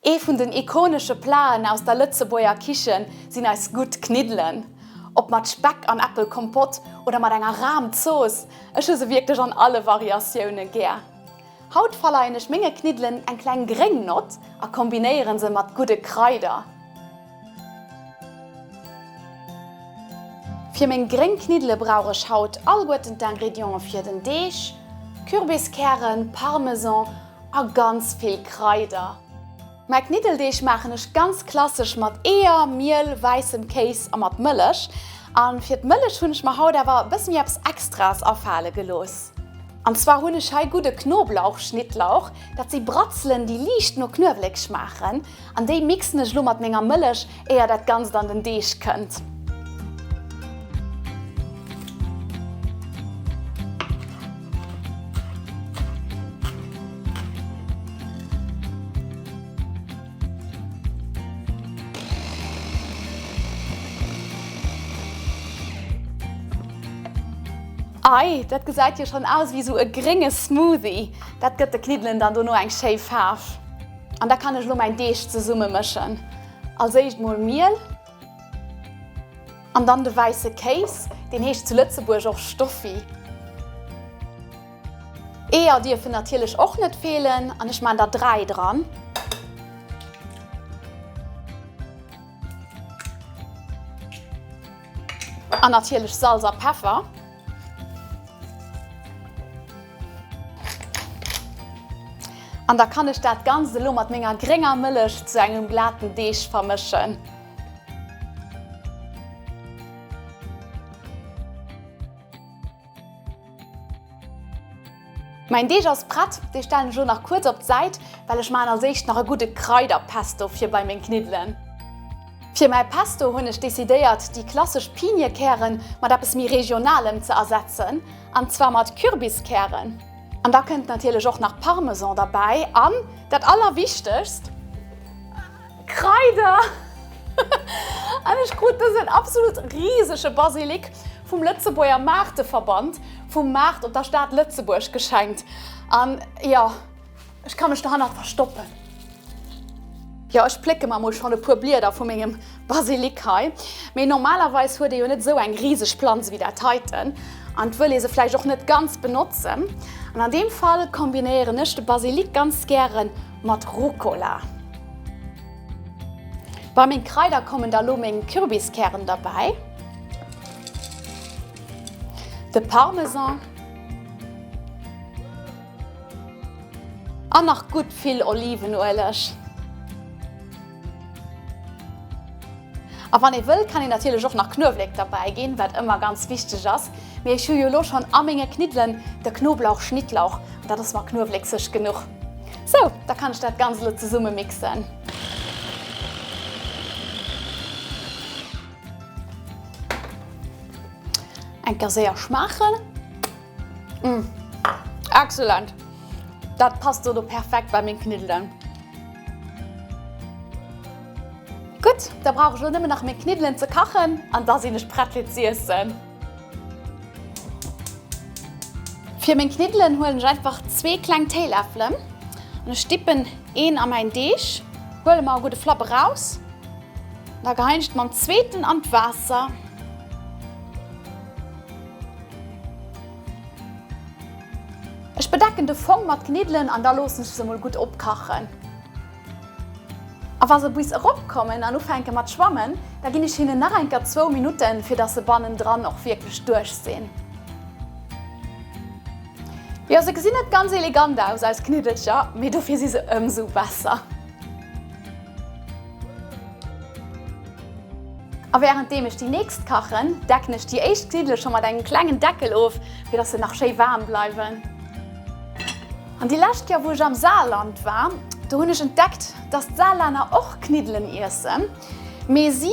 Ee vun den ikonesche Platen aus der Lëtzebuerger Kichen sinn eis gutt Kniddelen. Ob mat Speck an Äppelkompott oder mat enger Rahmzooss, ech hu se wierklech an alle Variatioune gär. Haut verleien ech menge Kniddelen eng kleng gréng Nott a kombinéieren se mat gudde Kraider. Fir meng gréng Kniddele brauch ech haut alleguerten d'Ingredienten fir den Deeg, Kürbiskären, Parmesan a ganz vill Kraider. Mäi Kniddeldeeg maachen ech ganz klassesch mat Eeër, Miel, wäissem Kéis a mat Mëllech. A fir d'Mëllech hunn ech mer haut awer e bësse méi eppes Extraes afale gelooss. An zwar hunn ech hei gudde Knoblauchschnittlauch, dat si Bratzelen déi liicht no Knuewelek schmaachen. An déi mixen ech elo mat menger Mëllech éier dat Ganzt an den Deeg kënnt. Ei, dat gesäit jo schonn aus wéi sou e grénge Smoothie. Dat gëtt de Kniddelen dann dono eng schéi Faarf. An da kann ech elo mäin Deeg zesumme mëschen. Als éischt mol Miel an dann de wäisse Kéis, deen heescht zu Lëtzebuerg och Stoffi. Eeër dierfen natierlech och net feelen an ech maan der 3 dran. An natierlech Salz a Peffer. An da kann ech dat Ganzt elo mat menger grénger Mëllech zu engem glaten Deeg vermëschen. Mäin Deeg ass prett, dee stellen ech elo nach kuerz op d'Säit, well ech maachen als éischt nach e gudde Kraiderpesto fir bei meng Kniddelen. Fir mäi Pesto hunn ech decidéiert déi klassesch Piniekären mat eppes méi regionalem ze ersetzen, an zwar mat Kürbiskären. An da kënnt natierlech och nach Parmesan derbäi an dat allerwichtegst, Kraider! An ech krut dësen absolut risege Basilik vum Lëtzebuerger Maarteverband vum Maart op der Stad Lëtzebuerg geschenkt. An jo, ech ka mech dohannert verstoppen. Jo, ech plécke mer mol schonn e puer Blieder vu mengem Basilik hei. Mee normalerweis huet ee jo net esou eng riseg Planz wéi dat heiten an et wëll ee se vläicht och net ganz benotzen. An an deem Fall kombinéieren ech de Basilik ganz gäre mat Rucola. Bei meng Kraider kommen da lo meng Kürbiskären derbäi, de Parmesan an nach gutt vill Olivenueleg. A wann ee wëll, kann een natierlech och nach Knuewelek derbäi ginn, wat ëmmer ganz wichteg ass. Mee ech hu jo elo schonn a menge Kniddelen de Knoblauch-Schnittlauch an dat ass mer knuewelekseg genuch. Sou, da kann ech dat Ganzt elo zesumme mixen. Eng Kéier séier schmaachen. Mmh, excellent! Dat passt do perfekt bei meng Kniddelen. Gutt, da brauch ech elo nëmmen nach meng Kniddelen ze kachen an da sinn ech prett fir z'iessen. Fir meng Kniddelen huelen ech einfach zwee kleng Téiläffelen an ech dippen een a mäin Deeg, huele mer e gudde Flapp eraus, da geheien ech et mam zweeten an d'Waasser. Ech bedecken de Fong mat Kniddelen an da loossen ech se mol gutt opkachen. A wa se bis eropkommen an ufänke mat schwammen, da ginn ech hinnen nach enker zwou Minutten, fir dass se bannendran och wierklech duerch sinn. Jo, se gesinn net ganz elegant aus, eis Kniddelcher, mee dofir si se ëmsou besser. A wärenddeem ech déi nächst kachen, decken ech déi éischt Kniddele scho mat engem klengen Deckel of, fir dass se nach schéi waarm bleiwen. An déi lescht Kéier wou ech am Saarland war, do hunn ech entdeckt, dass d'Saarlänner och Kniddelen iessen, mee si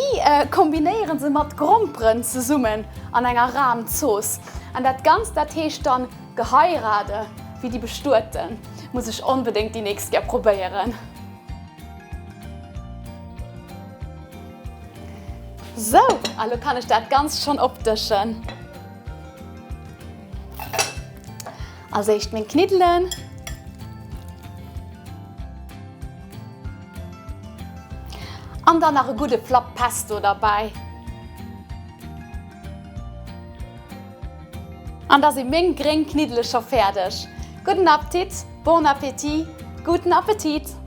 kombinéieren se mat Gromperen zesummen an enger Rahmzooss. An dat Ganzt, dat heescht dann Geheirate wéi déi Bestueten. Muss ech onbedéngt déi nächst Kéier probéieren. Sou, a lo kann ech dat Ganzt schonn opdëschen. Als éischt meng Kniddelen. An dann nach e gudde Flapp Pesto derbäi. An da si meng gréng Kniddele scho fäerdeg. Gudden Appetit, bon appétit, guten Appetit!